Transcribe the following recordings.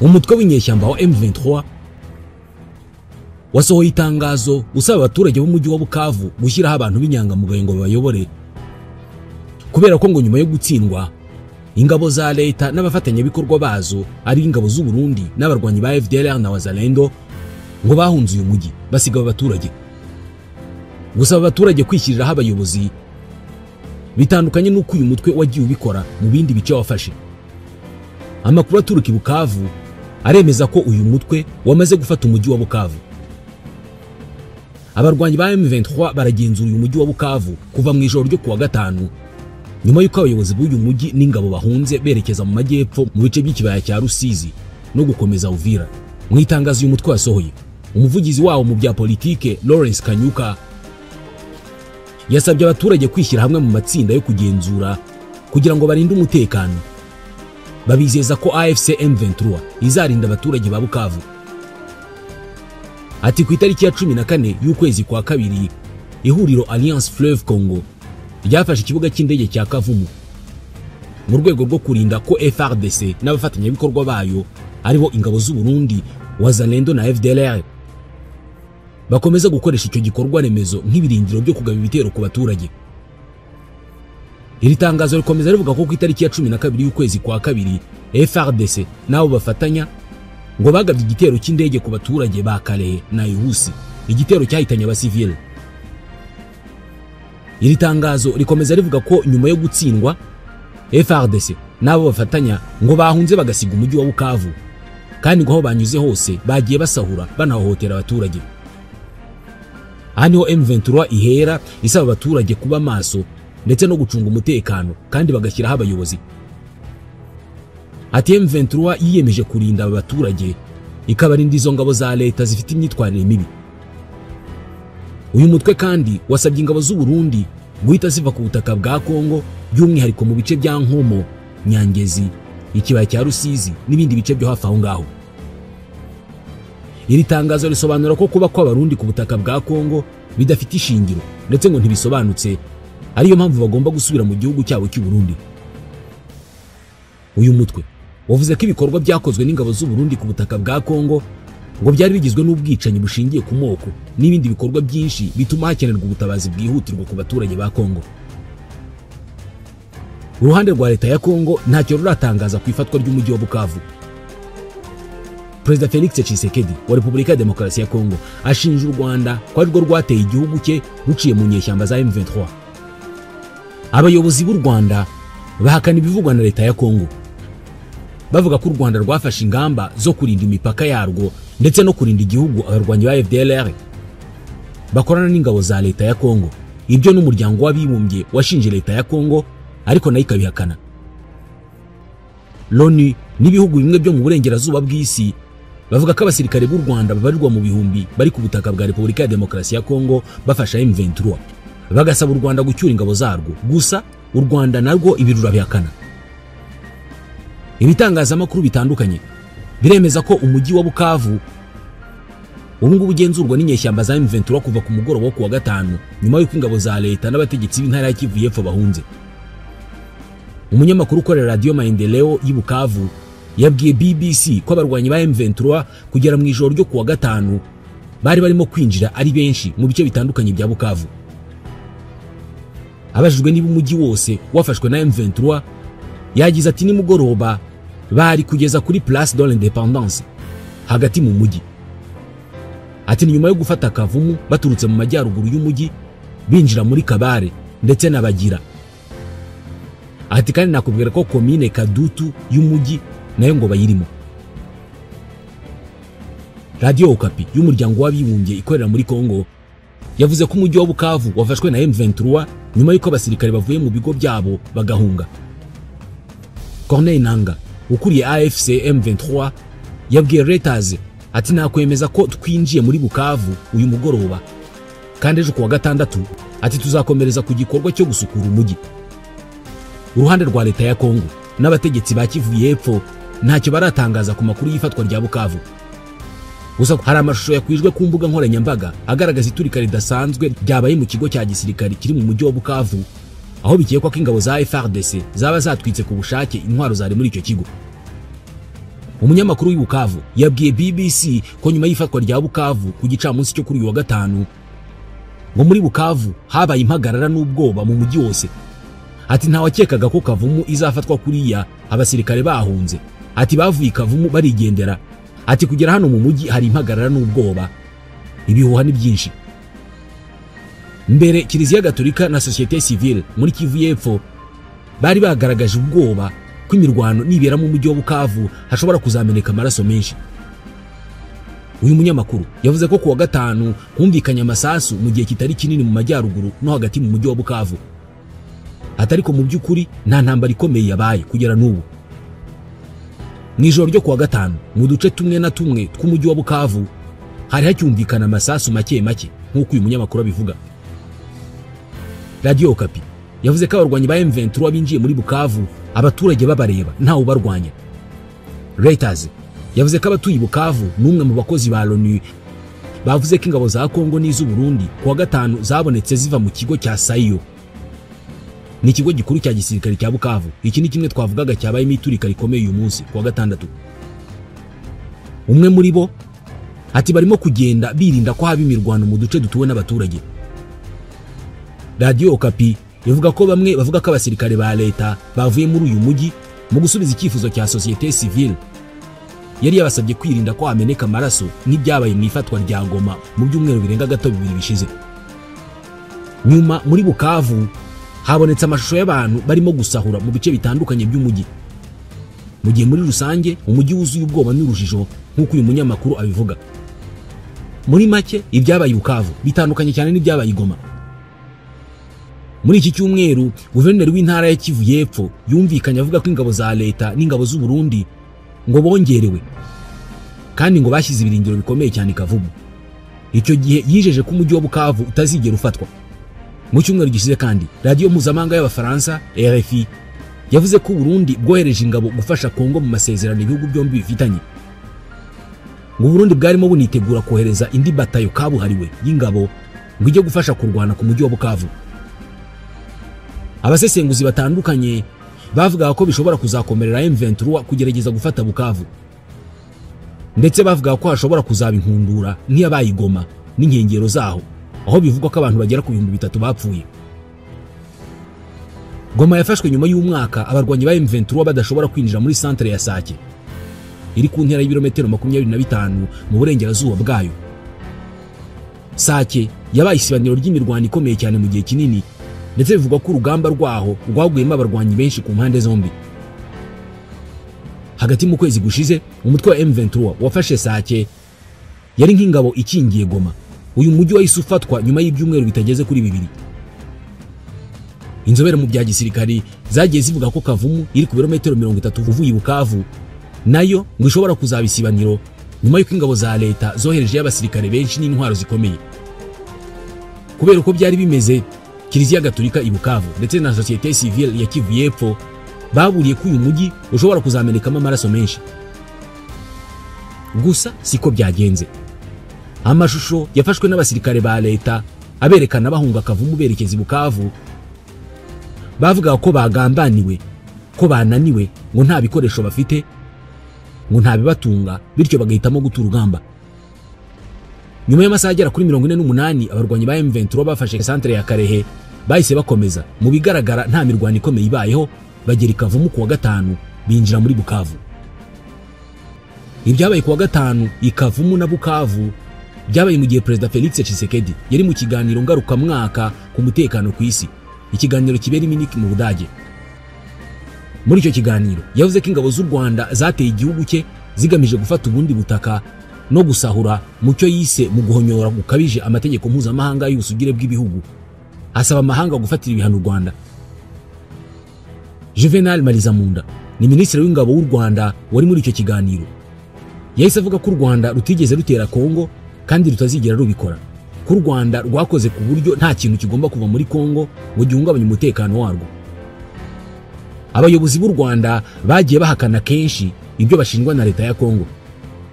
Umutwe w'inyeshyamba wa M23 wasohoye itangazo usaba abaturage b'umujyi wa Bukavu gushyiraho abantu b'inyangamugayo ngo babayobore, kubera ko ngo nyuma yo gutsindwa ingabo za leta n'abafatanyabikorwa bazo ari ingabo z'u Burundi n'abarwanyi ba FDLR na Wazalendo ngo bahunze uyu mujyi basiga abaturage. Gusaba abaturage kwishyiriraho abayobozi bitandukanye n'uko uyu mutwe wagiye ubikora mu bindi bice wafashe. Amakuru aturuka i Bukavu aremeza ko uyu mutwe wamaze gufata umujyi wa Bukavu. Abarwanyi ba M23 baragenzura uyu mujyi wa Bukavu kuva mu ijoro ryo kuwa gatanu, nyuma y'uko abayobozi b'uyu mujyi n'ingabo bahunze berekeza mu majyepfo mu bice by'ikibaya cya Rusizi no gukomeza Uvira. Mu itangazo uyu mutwe wasohoye, umuvugizi wawo mu bya politike Lawrence Kanyuka yasabye abaturage kwishyira hamwe mu matsinda yo kugenzura kugira ngo barinde umutekano. Babizeza ko AFC M23 izarinda abaturage ba Bukavu. Ati ku itariki ya 14 y'ukwezi kwa kabiri, ihuriro Alliance Fleuve Congo ryafashe ikibuga cy'indege cya Kavumu mu rwego rwo kurinda ko FARDC n'abafatanyabikorwa bayo aribo ingabo z'u Burundi, Wazalendo na FDLR bakomeza gukoresha icyo gikorwa remezo nk'ibirindiro byo kugaba ibitero ku baturage. Iri tangazo rikomeza rivuga ko ku itariki ya 12 y'ukwezi kwa kabiri FARDC nabo bafatanya ngo bagabye igitero cy'indege ku baturage ba Kalehe na Ihusi, igitero cyahitanye abasivile. Iri tangazo rikomeza rivuga ko nyuma yo gutsindwa FARDC nabo bafatanya ngo bahunze bagasiga umujyi wa Bukavu, kandi ngo aho banyuze hose bagiye basahura banahohotera abaturage. Aha niho M23 ihera isaba abaturage kuba maso ndetse no gucunga umutekano kandi bagashyiraho abayobozi. Ati M23 yiyemeje kurinda aba baturage ikabarinda izo ngabo za leta zifite imyitwarire mibi. Uyu mutwe kandi wasabye ingabo z'u Burundi guhita ziva ku butaka bwa Kongo, by'umwihariko mu bice bya Nkomo, Nyangezi, ikibaya cya Rusizi n'ibindi bice byo hafi aho ngaho. Iri tangazo risobanura ko kuba kw'Abarundi ku butaka bwa Kongo bidafite ishingiro ndetse ngo ntibisobanutse, ariyo mpamvu bagomba gusubira mu gihugu cyabo cy'u Burundi. Uyu mutwe wavuze ko ibikorwa byakozwe n'ingabo z'u Burundi ku butaka bwa Kongo ngo byari bigizwe n'ubwicanyi bushingiye ku moko n'ibindi bikorwa byinshi bituma hakenerwa ubutabazi bwihutirwa ku baturage ba Kongo. Uruhande rwa leta ya Kongo ntacyo ruratangaza ku ifatwa ry'umujyi wa Bukavu. Perezida Felix Tshisekedi wa Repubulika ya Demokarasi ya Kongo ashinja u Rwanda ko arirwo rwateye igihugu cye ruciye mu nyeshyamba za M23. Abayobozi b'u Rwanda bahakana ibivugwa na leta ya Kongo, bavuga ko u Rwanda rwafashe ingamba zo kurinda imipaka yarwo ndetse no kurinda igihugu abarwanyi ba FDLR bakorana n'ingabo za leta ya Kongo. Ibyo n'umuryango w'abibumbye washinje leta ya Kongo, ariko nayo ikabihakana. Loni n'ibihugu bimwe byo mu burengerazuba bw'isi bavuga ko abasirikare b'u Rwanda babarirwa mu bihumbi bari ku butaka bwa Repubulika ya Demokarasi ya Kongo bafasha M23, bagasaba u Rwanda gucyura ingabo zarwo. Gusa u Rwanda narwo ibi rurabihakana. Ibitangazamakuru bitandukanye biremeza ko umujyi wa Bukavu ubu ngubu ugenzurwa n'inyeshyamba za M23 kuva ku mugoroba wo kuwa gatanu, nyuma y'uko ingabo za leta n'abategetsi b'intara ya Kivu y'Epfo bahunze. Umunyamakuru ukorera Radio Maendeleo y'i Bukavu yabwiye BBC ko abarwanyi ba M23 kugera mu ijoro ryo kuwa gatanu bari barimo kwinjira ari benshi mu bice bitandukanye bya Bukavu. Abajijwe niba umujyi wose wafashwe na M23, yagize ati nimugoroba bari kugeza kuri Place de l'Indépendance hagati mu mujyi. Ati nyuma yo gufata Kavumu baturutse mu majyaruguru y'umujyi binjira muri Kabare ndetse n'Abagira. Ati kandi nakubwira ko komine Kadutu y'umujyi nayo ngo bayirimo. Radio Okapi y'umuryango w'abibumbye ikorera muri Kongo yavuze ko umujyi wa Bukavu wafashwe na M23 nyuma y'uko abasirikare bavuye mu bigo byabo bagahunga. Corneille Nanga ukuriye AFC M23 yabwiye Reuters ati nakwemeza ko twinjiye muri Bukavu uyu mugoroba, kandi ejo kuwa gatandatu ati tuzakomereza ku gikorwa cyo gusukura umujyi. Uruhande rwa leta ya Kongo n'abategetsi ba Kivu y'Epfo ntacyo baratangaza ku makuru y'ifatwa rya Bukavu. Gusa hari amashusho yakwijwe ku mbuga nkoranyambaga agaragaza iturika ridasanzwe ryabaye mu kigo cya gisirikare kiri mu mujyi wa Bukavu, aho bikekwa ko ingabo za FARDC zaba zatwitse ku bushake intwaro zari muri icyo kigo. Umunyamakuru w'i Bukavu yabwiye BBC ko nyuma y'ifatwa rya Bukavu ku gicamunsi cyo kuri uyu wa gatanu, ngo muri Bukavu habaye impagarara n'ubwoba mu mujyi wose. Ati ntawakekaga ko Kavumu izafatwa kuriya, abasirikare bahunze. Ati bavuye Kavumu barigendera. Ati kugera hano mu mujyi hari impagarara n'ubwoba, ibihuha ni byinshi. Mbere Kiliziya Gatolika na Société Civile muri Kivu y'Epfo bari bagaragaje ubwoba ko imirwano nibera mu mujyi wa Bukavu hashobora kuzameneka amaraso menshi. Uyu munyamakuru yavuze ko kuwa gatanu humvikanye amasasu mu gihe kitari kinini mu majyaruguru no hagati mu mujyi wa Bukavu. Atariko mu by'ukuri nta ntambara ikomeye yabaye kugera n'ubu. Mu ijoro ryo kuwa gatanu mu duce tumwe na tumwe tw'umujyi wa Bukavu hari hacyumvikana amasasu make make nk'uko uyu munyamakuru abivuga. Radio Okapi yavuze ko abarwanyi ba M23 binjiye muri Bukavu abaturage babareba ntawe ubarwanya. Reuters yavuze ko abatuye Bukavu n'umwe mu bakozi ba LONU bavuze ko ingabo za Kongo n'iz'u Burundi kuwa gatanu zabonetse ziva mu kigo cya Sayo. Ni ikigo gikuru cya gisirikare cya Bukavu. Iki ni kimwe twavugaga cyabaye imiturika rikomeye uyu munsi kuwa gatandatu. Umwe muri bo ati barimo kugenda birinda ko haba imirwano mu duce dutuwe n'abaturage. Radio Okapi ivuga ko bamwe bavuga ko abasirikare ba leta bavuye muri uyu mujyi mu gusubiza icyifuzo cya Société Civile yari yabasabye kwirinda ko hameneka amaraso nk'ibyabaye mu ifatwa rya Goma mu byumweru birenga gato bibiri bishize. Nyuma muri Bukavu habonetse amashusho y'abantu barimo gusahura mu bice bitandukanye by'umujyi, mu gihe muri rusange umujyi wuzuye ubwoba n'urujijo nk'uko uyu munyamakuru abivuga. Muri make ibyabaye Bukavu bitandukanye cyane n'ibyabaye Goma. Muri iki cyumweru guverineri w'intara ya Kivu y'Epfo yumvikanye avuga ko ingabo za leta n'ingabo z'u Burundi ngo bongerewe kandi ngo bashyize ibirindiro bikomeye cyane Kavumu. Icyo gihe yijeje ko umujyi wa Bukavu utazigera ufatwa. Mu cyumweru gishize kandi radio mpuzamahanga y'Abafaransa RFI yavuze ko Burundi bwohereje ingabo gufasha Kongo mu masezerano ibihugu byombi bifitanye. Ngo Burundi bwarimo bunitegura kohereza indi batayo kabuhariwe y'ingabo ngo ijye gufasha kurwana ku mujyi wa Bukavu. Abasesenguzi batandukanye bavuga ko bishobora kuzakomerera M23 kugerageza gufata Bukavu, ndetse bavuga ko hashobora kuzaba inkundura nk'iyabaye Goma n'inkengero zaho, aho bivugwa ko abantu bagera ku 3000 bapfuye. Goma yafashwe nyuma y'umwaka abarwanyi ba M23 badashobora kwinjira muri centre ya Sake iri ku ntera y'ibirometero 25 mu burengerazuba bwayo. Sake yabaye isibaniro ry'imirwano ikomeye cyane mu gihe kinini, ndetse bivugwa ko urugamba rwaho rwaguyemo abarwanyi benshi ku mpande zombi. Hagati mu kwezi gushize umutwe wa M23 wafashe Sake yari nk'ingabo ikingiye Goma. Uyu mujyi wahise ufatwa nyuma y'ibyumweru bitageze kuri bibiri. Inzobere mu bya gisirikari zagiye zivuga ko Kavumu iri ku birometero 30 uvuye Bukavu nayo ngo ishobora kuzaba isibaniro nyuma y'uko ingabo za leta zohereje abasirikare benshi n'intwaro zikomeye. Kubera uko byari bimeze, Kiliziya Gatolika i Bukavu ndetse na Société Civile ya Kivu y'Epfo baburiye ko uyu mujyi ushobora kuzamenekamo amaraso menshi. Gusa siko byagenze. Amashusho yafashwe n'abasirikare ba leta aberekana bahunga Kavumu berekeza i Bukavu, bavuga ko bagambaniwe, ko bananiwe, ngo nta bikoresho bafite, ngo nta bibatunga, bityo bagahitamo guta urugamba. Nyuma y'amasaha agera kuri 48 abarwanyi ba M23 bafashe centre ya Karehe bahise bakomeza mu bigaragara nta mirwano ikomeye ibayeho, bagera i Kavumu kuwa gatanu binjira muri Bukavu. Ibyabaye kuwa gatanu i Kavumu na Bukavu byabaye mu gihe Perezida Felix Tshisekedi yari mu kiganiro ngarukamwaka ku mutekano ku isi, ikiganiro kibera i Munich mu Budage. Muri icyo kiganiro yavuze ko ingabo z'u Rwanda zateye igihugu cye zigamije gufata ubundi butaka no gusahura mu cyo yise mu guhonyora gukabije amategeko mpuzamahanga y'ubusugire bw'ibihugu, asaba amahanga gufatira ibihano u Rwanda. Juvenal Marizamunda ni minisitiri w'ingabo w'u Rwanda wari muri icyo kiganiro. Yahise avuga ko u Rwanda rutigeze rutera Kongo kandi rutazigera rubikora, ko u Rwanda rwakoze ku buryo nta kintu kigomba kuva muri Kongo ngo gihungabanye umutekano warwo. Abayobozi b'u Rwanda bagiye bahakana kenshi ibyo bashinjwa na leta ya Kongo,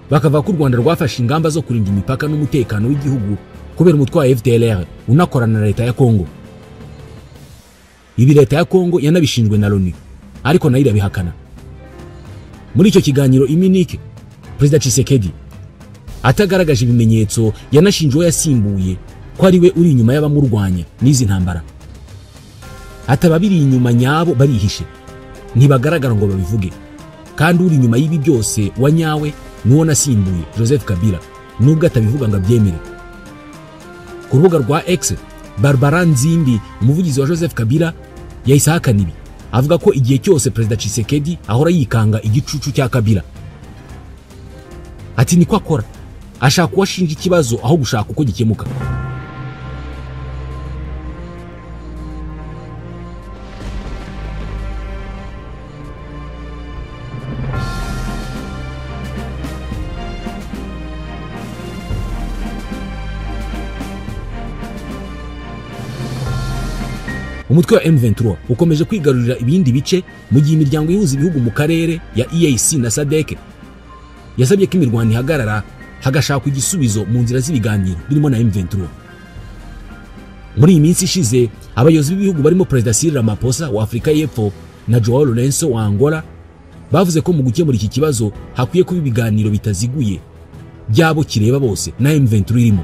bakavuga ko u Rwanda rwafashe ingamba zo kurinda imipaka n'umutekano w'igihugu kubera umutwe wa FDLR unakorana na leta ya Kongo. Ibi leta ya Kongo yanabishinjwe na LONU, ariko nayo irabihakana. Muri icyo kiganiro i Munich, Perezida Tshisekedi atagaragaje ibimenyetso yanashinje uwo yasimbuye ko ari we uri inyuma y'abamurwanya n'izi ntambara. Ataba biri inyuma nyabo barihishe, ntibagaragara ngo babivuge, kandi uri inyuma y'ibi byose wa nyawe nuwo nasimbuye Joseph Kabila, nubwo atabivuga ngo abyemere. Ku rubuga rwa X, Barbara Nzimbi, umuvugizi wa Joseph Kabila, yahise ahakana ibi, avuga ko igihe cyose Perezida Tshisekedi ahora yikanga igicucu cya Kabila. Ati niko akora, ashaka kuwashinja ikibazo aho gushaka uko gikemuka. Umutwe wa M23 ukomeje kwigarurira ibindi bice mu gihe imiryango ihuza ibihugu mu karere ya EAC na SADC yasabye ko imirwano ihagarara hagashakwa igisubizo mu nzira z'ibiganiro birimo na M23. Muri iyi minsi ishize abayobozi b'ibihugu barimo Perezida Cyril Ramaphosa wa Afurika y'Epfo na Joao Lourenço wa Angola bavuze ko mu gukemura iki kibazo hakwiye kuba ibiganiro bitaziguye byabo kireba bose na M23 irimo.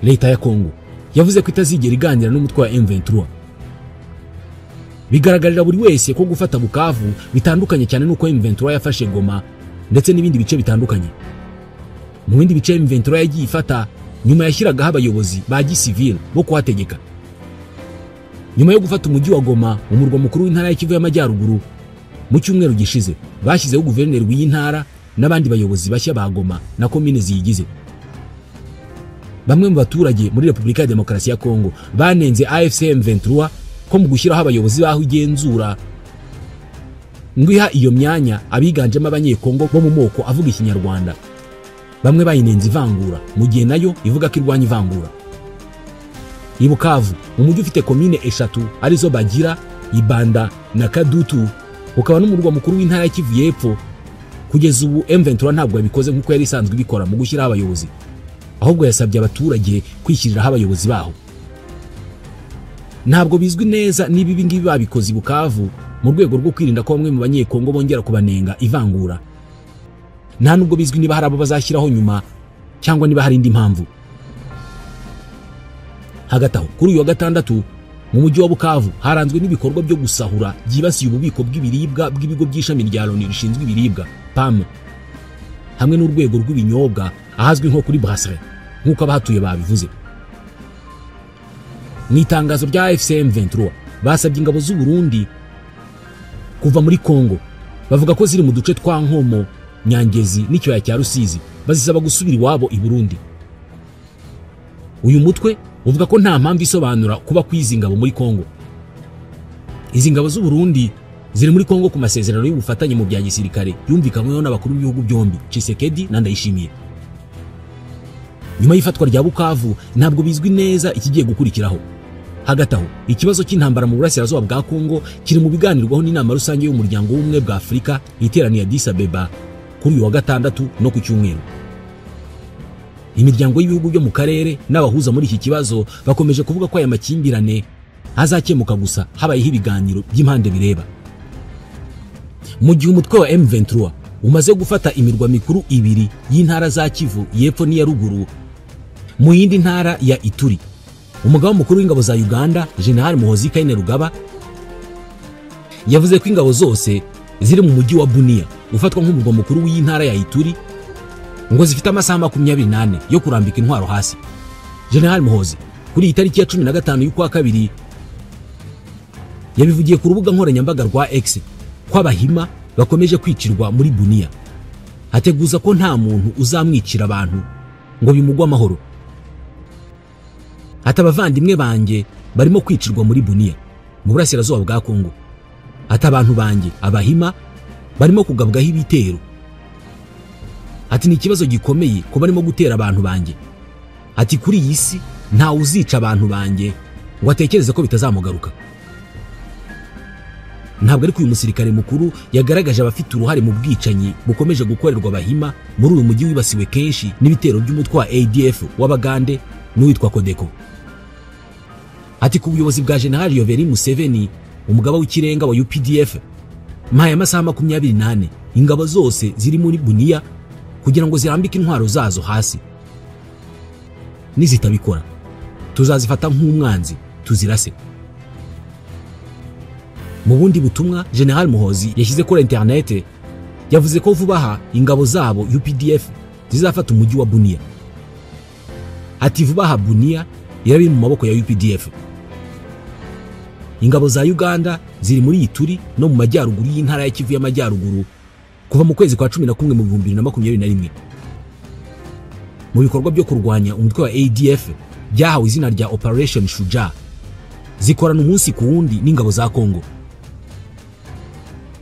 Leta ya Kongo yavuze ko itazigera iganira n'umutwe wa M23. Bigaragarira buri wese ko gufata Bukavu bitandukanye cyane n'uko M23 yafashe Goma ndetse n'ibindi bice bitandukanye. Mu bindi bice M23 yagiye ifata nyuma yashyiragaho abayobozi ba gisivile bo kuhategeka. Nyuma yo gufata umujyi wa Goma, umurwa mukuru w'intara ya Kivu y'Amajyaruguru, mu cyumweru gishize bashyizeho guverineri w'intara n'abandi bayobozi bashya ba Goma na komine ziyigize. Bamwe mu baturage muri Repubulika ya Demokarasi ya Kongo banenze AFC M23 ko mu gushyiraho abayobozi baho igenzura ngo iha iyo myanya abiganjemo abanyekongo bo mu moko avuga ikinyarwanda. Bamwe bayinenze ivangura mu gihe nayo ivuga ko irwanya ivangura. I Bukavu, umujyi ufite komine eshatu arizo Bagira, Ibanda na Kadutu, ukaba n'umurwa mukuru w'intara ya Kivu y'Epfo, kugeza ubu M23 ntabwo yabikoze nk'uko yari isanzwe ibikora mu gushyiraho abayobozi, ahubwo yasabye abaturage kwishyiriraho abayobozi baho. Ntabwo bizwi neza niba ibi ngibi babikoze i Bukavu mu rwego rwo kwirinda ko bamwe mu banyekongo bongera kubanenga ivangura. Nta nubwo bizwi niba hari abo bazashyiraho nyuma cyangwa niba hari indi mpamvu. Hagati aho, kuri uyu wa gatandatu mu mujyi wa Bukavu haranzwe n'ibikorwa byo gusahura byibasiye ububiko bw'ibiribwa bw'ibigo by'ishami rya Loni rishinzwe ibiribwa PAM hamwe n'urwego rw'ibinyobwa ahazwi nko kuri Brasserie nk'uko abahatuye babivuze. Mu itangazo rya AFC M23 basabye ingabo z'u Burundi kuva muri Kongo, bavuga ko ziri mu duce twa Nkomo, Nyangezi n'ikibaya cya Rusizi, bazisaba gusubira iwabo i Burundi. Uyu mutwe uvuga ko nta mpamvu isobanura kuba kwizi ingabo muri Kongo. Izi ngabo z'u Burundi ziri muri Kongo ku masezerano y'ubufatanye mu bya gisirikare yumvikanyweho n'abakuru b'ibihugu byombi Tshisekedi na Ndayishimiye. Nyuma y'ifatwa rya Bukavu ntabwo bizwi neza ikigiye gukurikiraho. Hagati aho, ikibazo cy'intambara mu burasirazuba bwa Kongo kiri mu biganirwaho n'inama rusange y'umuryango w'ubumwe bwa Afurika iteraniye Addis Abeba kuri uyu wa gatandatu no ku cyumweru. Imiryango y'ibihugu byo mu karere n'abahuza muri iki kibazo bakomeje kuvuga ko aya makimbirane azakemuka gusa habayeho ibiganiro by'impande bireba. Mu gihe umutwe wa M23 umaze gufata imirwa mikuru ibiri y'intara za Kivu y'Epfo n'iya Ruguru, mu yindi ntara ya Ituri, umugaba mukuru w'ingabo za Uganda General Muhoozi Kainerugaba yavuze ko ingabo zose ziri mu mujyi wa Bunia ufatwa nk'umurwa mukuru w'intara ya Ituri ngo zifite amasaha 24 yo kurambika intwaro hasi. General Muhoozi kuri iyi tariki ya 15 y'ukwa kabiri yabivugiye ku rubuga nkoranyambaga rwa X ko abahima bakomeje kwicirwa muri Bunia, ateguza ko nta muntu uzamwicira abantu ngo bimugwe amahoro. Ati abavandimwe banjye barimo kwicirwa muri Bunia mu burasirazuba bwa Kongo. Ati abantu banjye abahima barimo kugabwaho ibitero. Ati ni ikibazo gikomeye ko barimo gutera abantu banjye. Ati kuri iyi si nta uzica abantu banjye ngo atekereze ko bitazamugaruka. Ntabwo ariko uyu musirikare mukuru yagaragaje abafite uruhare mu bwicanyi bukomeje gukorerwa abahima muri uyu mujyi wibasiwe kenshi n'ibitero by'umutwe wa ADF w'Abagande n'uwitwa Kodeko. Ati ku buyobozi bwa General Yoweri Museveni, umugaba w'ikirenga wa UPDF, Mpaye amasaha 24 ingabo zose ziri muri Bunia kugira ngo zirambike intwaro zazo hasi. Nizitabikora tuzazifata nk'umwanzi tuzirase. Mu bundi butumwa General Muhozi yashyize kuri internet yavuze ko vuba aha ingabo zabo UPDF zizafata umujyi wa Bunia. Ati vuba aha Bunia yari mu maboko ya UPDF. Ingabo za Uganda ziri muri Ituri no mu majyaruguru y'intara ya Kivu y'amajyaruguru kuva mu kwezi kwa 11 mu 2021. Mu bikorwa byo kurwanya umutwe wa ADF byahawe izina rya Operation Shuja, zikorana umunsi ku wundi n'ingabo za Kongo.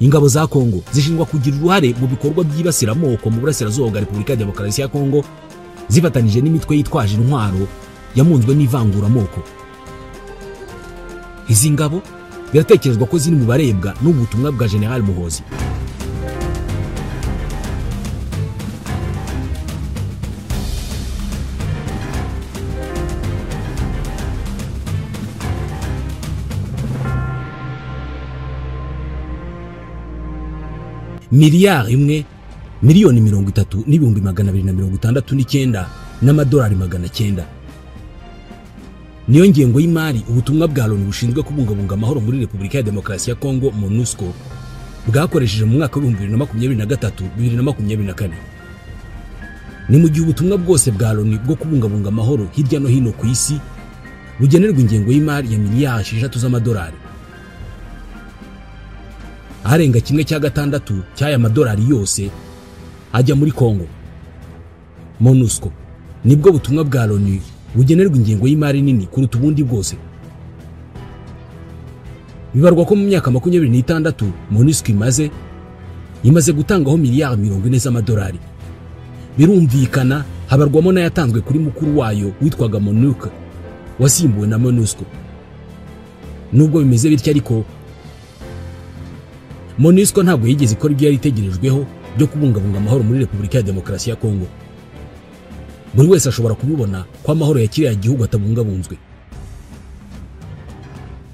Ingabo za Kongo zishinjwa kugira uruhare mu bikorwa byibasira amoko mu burasirazuba bwa Repubulika ya Demokarasi ya Kongo, zifatanije n'imitwe yitwaje intwaro yamunzwe n'ivanguramoko. Izi ngabo biratekerezwa ko ziri mu barebwa n'ubutumwa bwa General Muhozi. Miliyari 1 miliyoni 30,269 n'amadolari 900 niyo ngengo y'imari ubutumwa bwa Loni bushinzwe kubungabunga amahoro muri Repubulika ya Demokarasi ya Kongo MONUSCO bwakoresheje mu mwaka wa 2023 2024. Ni mu gihe ubutumwa bwose bwa Loni bwo kubungabunga amahoro hirya no hino ku isi bugenerwa ingengo y'imari ya miliyari 6 z'amadolari. Arenga 1/6 cy'aya madolari yose ajya muri Kongo. MONUSCO nibwo butumwa bwa Loni bugenerwa ingengo y'imari nini kuruta ubundi bwose. Bibarwa ko mu myaka 26 MONUSCO imaze gutangaho miliyari 40 z'amadolari. Birumvikana habarwamo n'ayatanzwe kuri mukuru wayo witwaga MONUC wasimbuwe na MONUSCO. Nubwo bimeze bityo ariko MONUSCO ntabwo yigeze ikora ibyo yari itegerejweho byo kubungabunga amahoro muri Repubulika ya Demokarasi ya Kongo. Buri wese ashobora kubibona ko amahoro ya kiriya gihugu atabungabunzwe.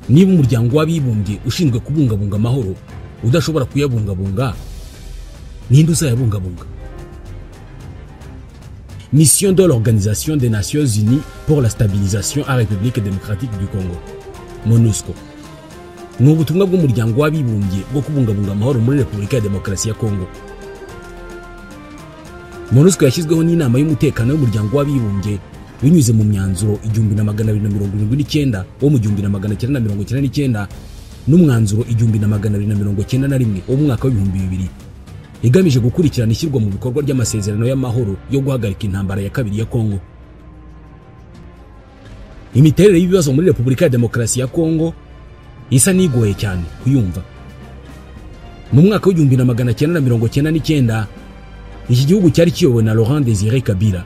Niba umuryango w'abibumbye ushinzwe kubungabunga amahoro udashobora kuyabungabunga, ninde uzayabungabunga? Mission de l'Organisation des Nations Unies pour la stabilisation à République démocratique du Congo, MONUSCO. Ni ubutumwa bw'umuryango w'abibumbye bwo kubungabunga amahoro muri Repubulika ya Demokarasi ya Kongo. MONUSCO yashyizweho n'inama y'umutekano y'umuryango w'abibumbye binyuze mu myanzuro 1279 wo mu 1999 n'umwanzuro 1291 wo mu mwaka wa 2000, igamije gukurikirana ishyirwa mu bikorwa ry'amasezerano y'amahoro yo guhagarika intambara ya kabiri ya Kongo. Imiterere y'ibibazo muri Repubulika ya Demokarasi ya Kongo isa n'igoye cyane kuyumva. Mu mwaka wa 1999 iki gihugu cyari kiyobowe na Laurent Désiré Kabila.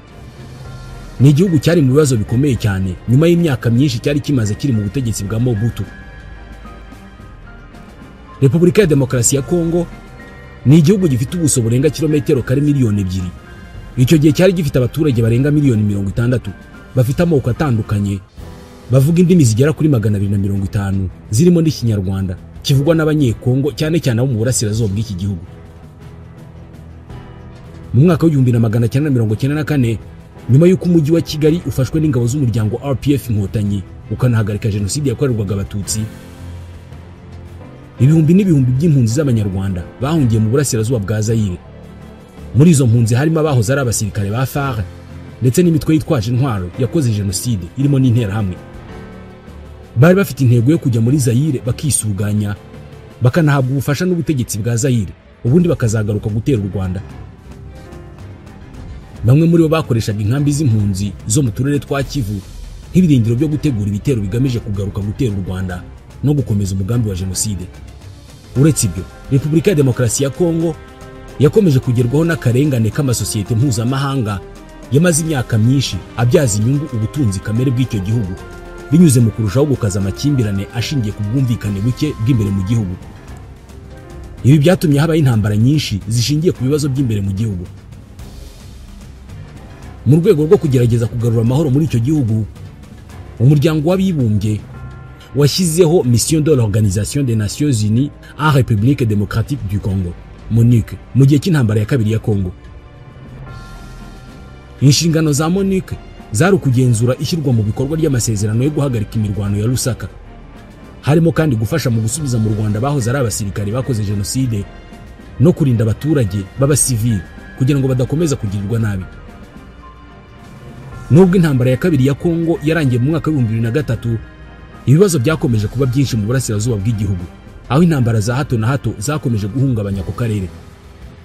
Ni igihugu cyari mu bibazo bikomeye cyane nyuma y'imyaka myinshi cyari kimaze kiri mu butegetsi bwa Mobutu. Repubulika ya Demokarasi ya Kongo ni igihugu gifite ubuso burenga kilometero kare miliyoni 2. Icyo gihe cyari gifite abaturage barenga miliyoni 60 bafite amoko atandukanye, bavuga indimi zigera kuri 250 zirimo n'Ikinyarwanda kivugwa n'Abanyekongo cyane cyane abo mu burasirazuba bw'iki gihugu. Mu mwaka wa 1994 nyuma y'uko umujyi wa Kigali ufashwe n'ingabo z'umuryango RPF Inkotanyi ukanahagarika jenoside yakorerwaga Abatutsi, ibihumbi n'ibihumbi by'impunzi z'Abanyarwanda bahungiye mu burasirazuba bwa Zaire. Muri izo mpunzi harimo abahoze ari abasirikare ba FARC ndetse n'imitwe yitwaje intwaro yakoze jenoside irimo n'Interahamwe. Bari bafite intego yo kujya muri Zaire bakisuganya, bakanahabwa ubufasha n'ubutegetsi bwa Zaire, ubundi bakazagaruka gutera u Rwanda. Bamwe muri bo bakoreshaga inkambi z'impunzi zo mu turere twa Kivu nk'ibirindiro byo gutegura ibitero bigamije kugaruka gutera u Rwanda no gukomeza umugambi wa jenoside. Uretse ibyo, Repubulika ya Demokarasi ya Kongo yakomeje kugerwaho n'akarengane k'amasosiyete mpuzamahanga yamaze imyaka myinshi abyaza inyungu ubutunzi kamere bw'icyo gihugu binyuze mu kurushaho gukaza amakimbirane ashingiye ku bwumvikane buke bw'imbere mu gihugu. Ibi byatumye habaho intambara nyinshi zishingiye ku bibazo by'imbere mu gihugu. Mu rwego rwo kugerageza kugarura amahoro muri icyo gihugu, umuryango w'abibumbye washyizeho Mission de l'Organisation des Nations Unies en République Démocratique du Congo, MONUC, mu gihe cy'intambara ya kabiri ya Congo. Inshingano za MONUC zari ukugenzura ishyirwa mu bikorwa ry'amasezerano yo guhagarika imirwano ya Lusaka, harimo kandi gufasha mu gusubiza mu Rwanda bahoze ari abasirikare bakoze jenoside no kurinda abaturage b'abasivili kugira ngo badakomeza kugirirwa nabi. Nubwo intambara ya kabiri ya Congo yarangiye mu mwaka wa 2003, ibibazo byakomeje kuba byinshi mu burasirazuba bw'igihugu, aho intambara za hato na hato zakomeje guhungabanya ako karere.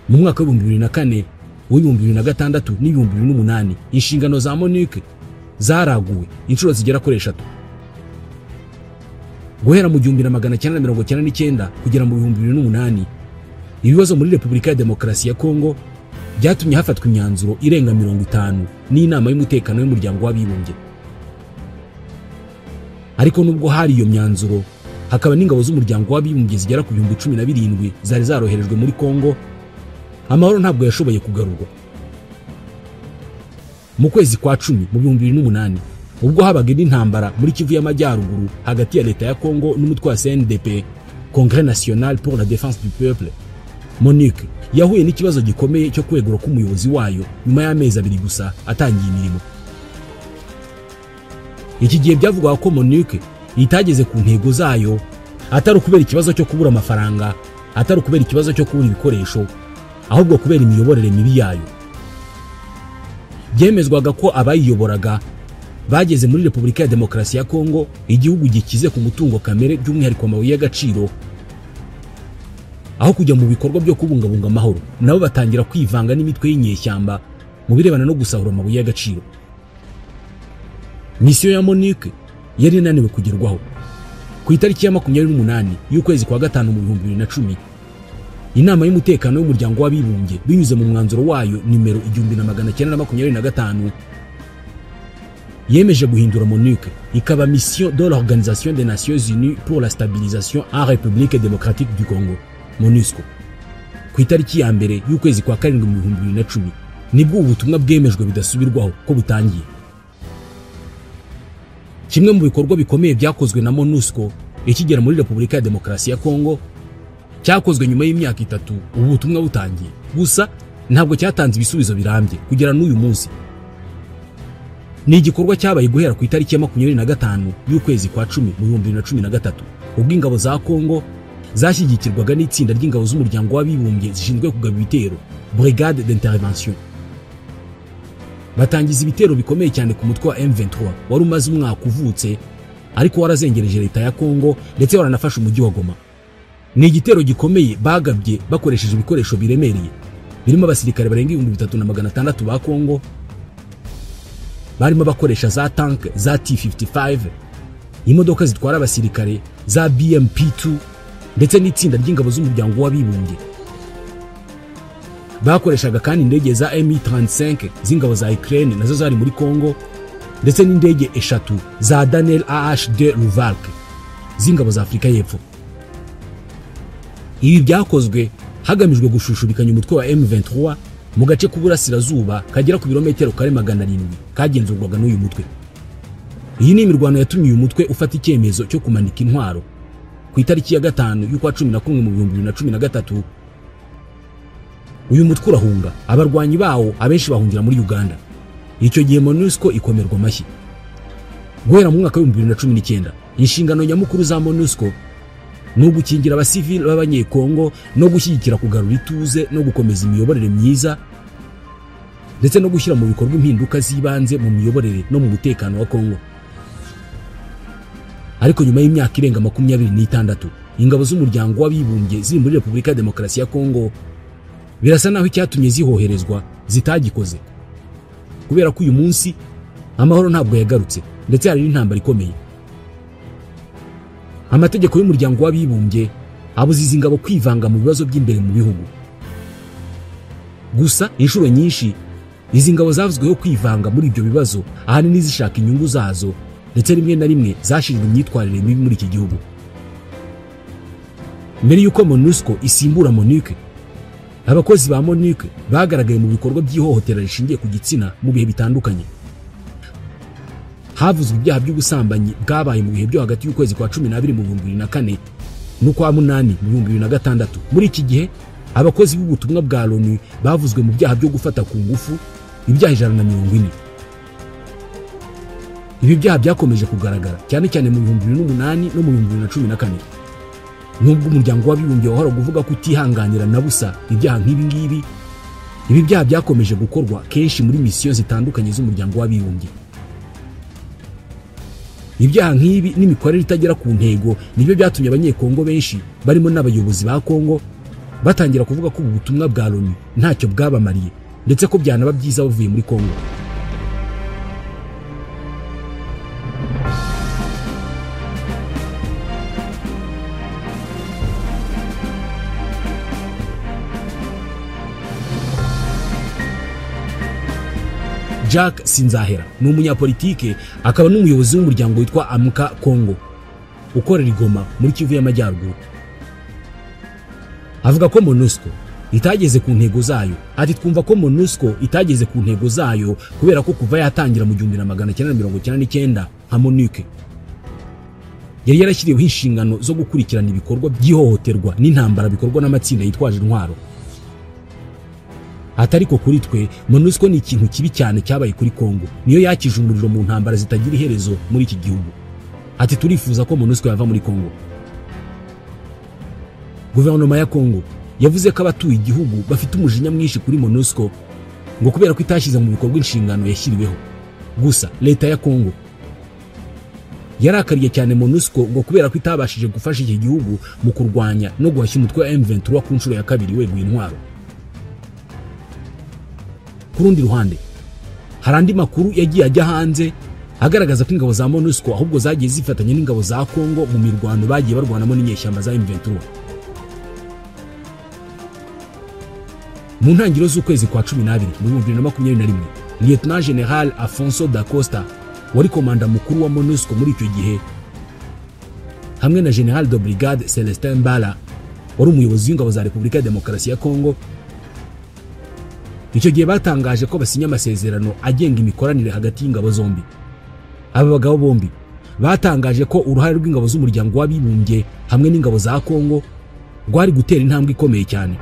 Mu mwaka wa 2004, 2006 n'2008, inshingano za MONUC zaraguwe inshuro zigera kuri 3. Guhera mu 1999 kugera mu 2008, ibibazo muri Repubulika ya Demokarasi ya Congo byatumye hafatwa imyanzuro irenga 50 n'inama y'umutekano y'umuryango w'abibumbye. Ariko nubwo hari iyo myanzuro, hakaba n'ingabo z'umuryango w'abibumbye zigera ku 17,000 zari zaroherejwe muri Congo, amahoro ntabwo yashoboye kugarurwa. Mu kwezi kwa 10 mu 2008, ubwo habaga intambara muri Kivu y'Amajyaruguru hagati ya leta ya Congo n'umutwe wa CNDP, Congrès National pour la Défense du Peuple, MONUC yahuye n'ikibazo gikomeye cyo kwegura k'umuyobozi wayo nyuma y'amezi 2 gusa atangiye imirimo. Iki gihe byavugwaga ko MONUC itageze ku ntego zayo, atari ukubera ikibazo cyo kubura amafaranga, atari ukubera ikibazo cyo kubura ibikoresho, ahubwo kubera imiyoborere mibi yayo. Byemezwaga ko abayiyoboraga bageze muri Repubulika ya Demokarasi ya Kongo, igihugu gikize ku mutungo kamere by'umwihariko amabuye y'agaciro, aho kujya mu bikorwa byo kubungabunga amahoro, nabo batangira kwivanga n'imitwe y'inyeshyamba mu birebana no gusahura amabuye y'agaciro. Misiyo ya MONUC yari inaniwe kugerwaho. Ku itariki ya 28 y'ukwezi kwa 5 mu 2010, inama y'umutekano y'umuryango w'abibumbye binyuze mu mwanzuro wayo nimero 1925 yemeje guhindura MONUC ikaba Mission de l'Organisation des Nations Unies pour la Stabilisation en République Démocratique du Congo, MONUSCO. Ku itariki ya mbere y'ukwezi kwa 7 mu 2010 nibwo ubutumwa bwemejwe bidasubirwaho ko butangiye. Kimwe mu bikorwa bikomeye byakozwe na MONUSCO ikigera muri Repubulika ya Demokarasi ya Kongo cyakozwe nyuma y'imyaka 3 ubu butumwa butangiye, gusa ntabwo cyatanze ibisubizo birambye kugera n'uyu munsi. Ni igikorwa cyabaye guhera ku itariki ya 25 y'ukwezi kwa 10 mu 2013, ubwo ingabo za Kongo zashyigikirwaga n'itsinda ry'ingabo z'umuryango w'abibumbye zishinzwe kugaba ibitero, Brigade d'intervention. Batangiza ibitero bikomeye cyane ku mutwe wa M23 wari umaze umwaka uvutse, ariko warazengereje leta ya Kongo ndetse waranafashe umujyi wa Goma. Ni igitero gikomeye bagabye bakoresheje ibikoresho biremereye birimo abasirikare barenga 3600 ba Kongo, barimo bakoresha za tank za T55, imodoka zitwara abasirikare za BMP2 ndetse n'itsinda ry'ingabo z'umuryango w'abibumbye. Bakoreshaga kandi indege za Mi-35 z'ingabo za Ukraine nazo zari muri Kongo, ndetse n'indege 3 za Daniel AH-2 Luvalk z'ingabo za Afrika y'Epfo. Ibi byakozwe hagamijwe gushushubikanya umutwe wa M23 mu gace k'uburasirazuba kagera ku birometero kare 700 kagenzurwaga n'uyu mutwe. Iyi ni imirwano yatumye uyu mutwe ufata icyemezo cyo kumanika intwaro ku itariki ya 5 y'ukwa 11 mu 2013. Uyu mutwe urahunga, abarwanyi bawo abenshi bahungira muri Uganda. Icyo gihe MONUSCO ikomerwa amashyi. Guhera mu mwaka wa 2019, inshingano nyamukuru za MONUSCO ni ugukingira abasivili b'Abanyekongo no gushyigikira kugarura ituze no gukomeza imiyoborere myiza, ndetse no gushyira mu bikorwa impinduka z'ibanze mu miyoborere no mu mutekano wa Kongo. Ariko nyuma y'imyaka irenga 26, ingabo z'umuryango w'abibumbye ziri muri Repubulika ya Demokarasi ya Kongo birasa naho icyatumye zihoherezwa zitagikoze, kubera ko uyu munsi amahoro ntabwo yagarutse ndetse hari n'intambara ikomeye. Amategeko y'umuryango w'abibumbye abuziza ingabo kwivanga mu bibazo by'imbere mu bihugu. Gusa inshuro nyinshi izi ngabo zavuzweho kwivanga muri ibyo bibazo, ahanini zishaka inyungu zazo, ndetse rimwe na rimwe zashinzwe imyitwarire mibi muri iki gihugu. Mbere y'uko MONUSCO isimbura MONUC, abakozi ba MONUC bagaragaye mu bikorwa by'ihohotera rishingiye ku gitsina mu bihe bitandukanye. Havuzwe ibyaha by'ubusambanyi bwabaye mu bihe byo hagati y'ukwezi kwa 12 mu 2004 n'ukwa 8 mu 2006. Muri iki gihe abakozi b'ubutumwa bwa Loni bavuzwe mu byaha byo gufata ku ngufu ibyaha 140. Ibi byaha byakomeje kugaragara cyane cyane mu 2008 no mu 2014. Nubwo umuryango w'abibumbye wahora kuvuga ko utihanganira na busa ibyaha nk'ibi ngibi, ibi byaha byakomeje gukorwa kenshi muri misiyo zitandukanye z'umuryango w'abibumbye. Ibyaha nk'ibi n'imikorere itagera ku ntego nibyo byatumye abanyekongo benshi barimo n'abayobozi ba Kongo batangira kuvuga ko ubu butumwa bwa Loni ntacyo bwabamariye, ndetse ko byanaba byiza bavuye muri Kongo. Jack Sinzahera ni umunyapolitike akaba n'umuyobozi w'umuryango witwa Amka Kongo ukorera i Goma muri Kivu y'Amajyaruguru. Avuga ko MONUSCO itageze ku ntego zayo. Ati twumva ko MONUSCO itageze ku ntego zayo kubera ko kuva yatangira mu 1999 nka MONUC yari yarashyiriweho inshingano zo gukurikirana ibikorwa by'ihohoterwa n'intambara bikorwa n'amatsinda yitwaje intwaro. Atariko kuri twe MONUSCO ni ikintu kibi cyane cyabaye kuri Kongo, niyo yakije umuriro mu ntambara zitagira iherezo muri iki gihugu. Ati turifuza ko MONUSCO yava muri Kongo. Guverinoma ya Kongo yavuze ko abatuye igihugu bafite umujinya mwinshi kuri MONUSCO ngo kubera ko itashyize mu bikorwa inshingano yashyiriweho. Gusa leta ya Kongo yarakariye cyane MONUSCO ngo kubera ko itabashije gufasha iki gihugu mu kurwanya no guhashya umutwe wa M23 ku nshuro ya kabiri weguye intwaro. Ku rundi ruhande hari andi makuru yagiye ajya hanze agaragaza ko ingabo za MONUSCO ahubwo zagiye zifatanya n'ingabo za Kongo mu mirwano bagiye barwanamo n'inyeshyamba za M23. Mu ntangiriro z'ukwezi kwa 12 mu 2021, Lieutenant General Afonso da Costa wari komanda mukuru wa MONUSCO muri icyo gihe hamwe na General de Brigade Celestin Mbala wari umuyobozi w'ingabo za Repubulika ya Demokarasi ya Kongo, icyo gihe batangaje ko basinya amasezerano agenga imikoranire hagati y'ingabo zombi. Aba bagabo bombi batangaje ko uruhare rw'ingabo z'umuryango w'abibumbye hamwe n'ingabo za Kongo rwari gutera intambwe ikomeye cyane.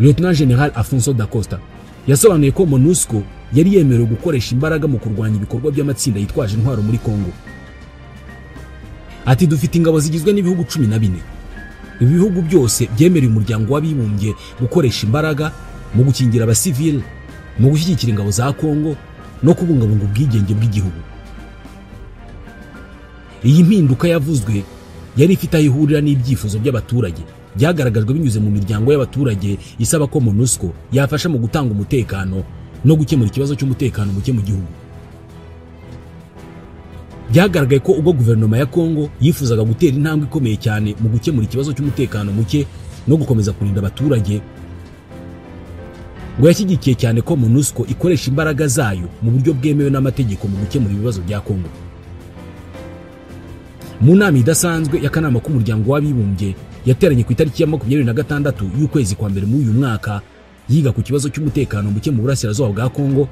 Lieutenant General Afonso da Costa yasobanuye ko MONUSCO yari yemerewe gukoresha imbaraga mu kurwanya ibikorwa by'amatsinda yitwaje intwaro muri Kongo. Ati dufite ingabo zigizwe n'ibihugu 14. Ibi bihugu byose byemereye umuryango w'abibumbye gukoresha imbaraga mu gukingira abasivile, mu gushyigikira ingabo za Kongo no kubungabunga ubwigenge bw'igihugu. Iyi mpinduka yavuzwe yari ifite aho ihurira n'ibyifuzo by'abaturage byagaragajwe binyuze mu miryango y'abaturage isaba ko MONUSCO yafasha mu gutanga umutekano no gukemura ikibazo cy'umutekano muke mu gihugu. Byagaragaye ko ubwo guverinoma ya Kongo yifuzaga gutera intambwe ikomeye cyane mu gukemura ikibazo cy'umutekano muke no gukomeza kurinda abaturage, ngo yashyigikiye cyane ko MONUSCO ikoresha imbaraga zayo mu buryo bwemewe n'amategeko mu gukemura ibibazo bya Kongo. Mu nama idasanzwe y'akanama k'umuryango w'abibumbye yateranye ku itariki ya 26 y'ukwezi kwa mbere muri uyu mwaka yiga ku kibazo cy'umutekano muke mu burasirazuba bwa Kongo,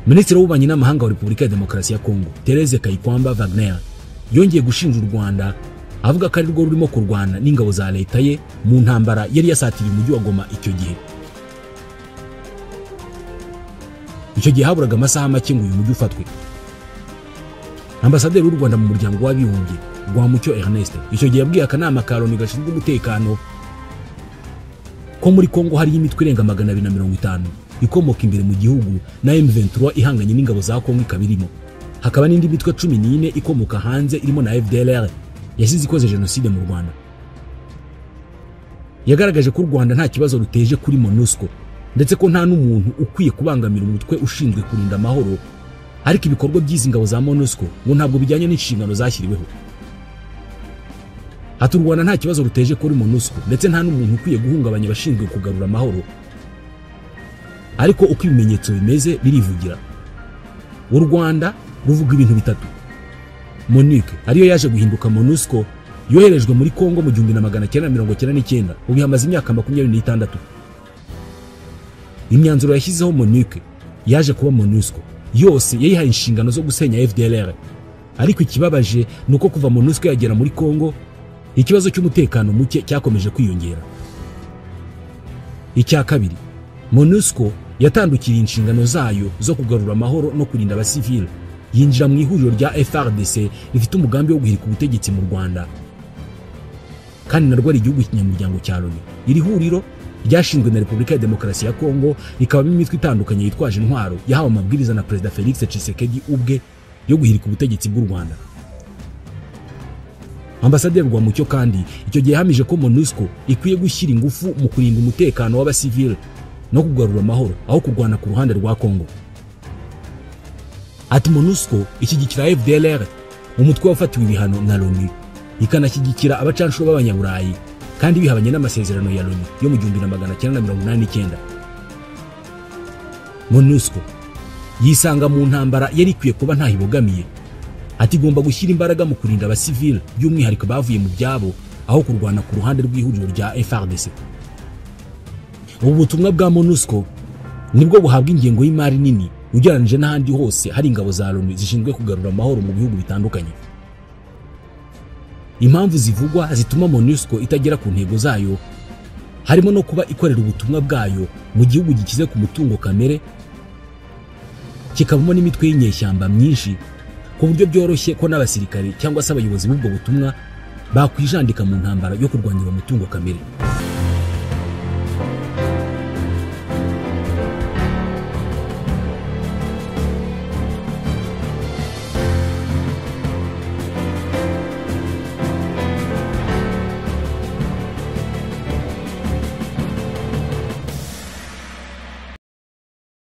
Minisitiri w'Ububanyi n'Amahanga wa Repubulika ya Demokarasi ya Kongo, Therese Kayikwamba Wagner, yongeye gushinja u Rwanda avuga ko ari rwo rurimo kurwana n'ingabo za leta ye mu ntambara yari yasatiriye umujyi wa Goma icyo gihe. Icyo gihe haburaga amasaha make ngo uyu mujyi ufatwe. Ambasaderi w'u Rwanda mu muryango w'abibumbye Rwamucyo Ernest icyo gihe yabwiye akanama ka Loni gashinzwe umutekano ko muri Kongo hari imitwe irenga 250 ikomoka imbere mu gihugu na M23 ihanganye n'ingabo za Kongo ikabirimo, hakaba n'indi mitwe 14 ikomoka hanze irimo na FDLR yasize ikoze jenoside mu Rwanda. Yagaragaje ko u Rwanda nta kibazo ruteje kuri MONUSCO ndetse ko nta n'umuntu ukwiye kubangamira umutwe ushinzwe kurinda amahoro, ariko ibikorwa by'izi ngabo za MONUSCO ngo ntabwo bijyanye n'inshingano zashyiriweho. Ati u Rwanda nta kibazo ruteje kuri MONUSCO ndetse nta n'umuntu ukwiye guhungabanya abashinzwe kugarura amahoro, ariko uko ibimenyetso bimeze birivugira. U Rwanda ruvuga ibintu bitatu. MONUC ariyo yaje guhinduka MONUSCO yoherejwe muri Kongo mu 1999, ubu ihamaze imyaka 26. Imyanzuro yashyizeho MONUC yaje kuba MONUSCO yose yayihaye inshingano zo gusenya FDLR. Ariko ikibabaje nuko kuva MONUSCO yagera muri Kongo ikibazo cy'umutekano muke cyakomeje kwiyongera. Icya kabiri, MONUSCO yatandukiriye inshingano zayo zo kugarura amahoro no kurinda abasivile, yinjira mu ihuriro rya FARDC rifite umugambi wo guhirika ubutegetsi mu Rwanda, kandi narwo ari igihugu kinyamuryango cya Loni. Iri huriro ryashinzwe na Repubulika ya Demokarasi ya Kongo, rikabamo imitwe itandukanye yitwaje intwaro yahawe amabwiriza na Perezida Felix Tshisekedi ubwe yo guhirika ubutegetsi bw'u Rwanda. Ambasaderi Rwamucyo kandi icyo gihe yahamije ko MONUSCO ikwiye gushyira ingufu mu kurinda umutekano w'abasivile no kugarura amahoro aho kurwana ku ruhande rwa Kongo. Ati MONUSCO ishyigikira FDLR, umutwe wafatiwe ibihano na Loni, ikanashyigikira abacanshuro b'abanyaburayi kandi bihabanye n'amasezerano ya Loni yo mu 1989. MONUSCO yisanga mu ntambara yari ikwiye kuba ntaho ibogamiye. Ati igomba gushyira imbaraga mu kurinda abasivile by'umwihariko bavuye mu byabo aho kurwana ku ruhande rw'ihuriro rya FARDC. Ubu butumwa bwa MONUSCO nibwo buhabwa ingengo y'imari nini ugereranije n'ahandi hose hari ingabo za Loni zishinzwe kugarura amahoro mu bihugu bitandukanye. Impamvu zivugwa zituma MONUSCO itagera ku ntego zayo harimo no kuba ikorera ubutumwa bwayo mu gihugu gikize ku mutungo kamere, kikabamo n'imitwe y'inyeshyamba myinshi, ku buryo byoroshye ko n'abasirikare cyangwa se abayobozi b'ubwo butumwa bakwijandika mu ntambara yo kurwanya umutungo kamere.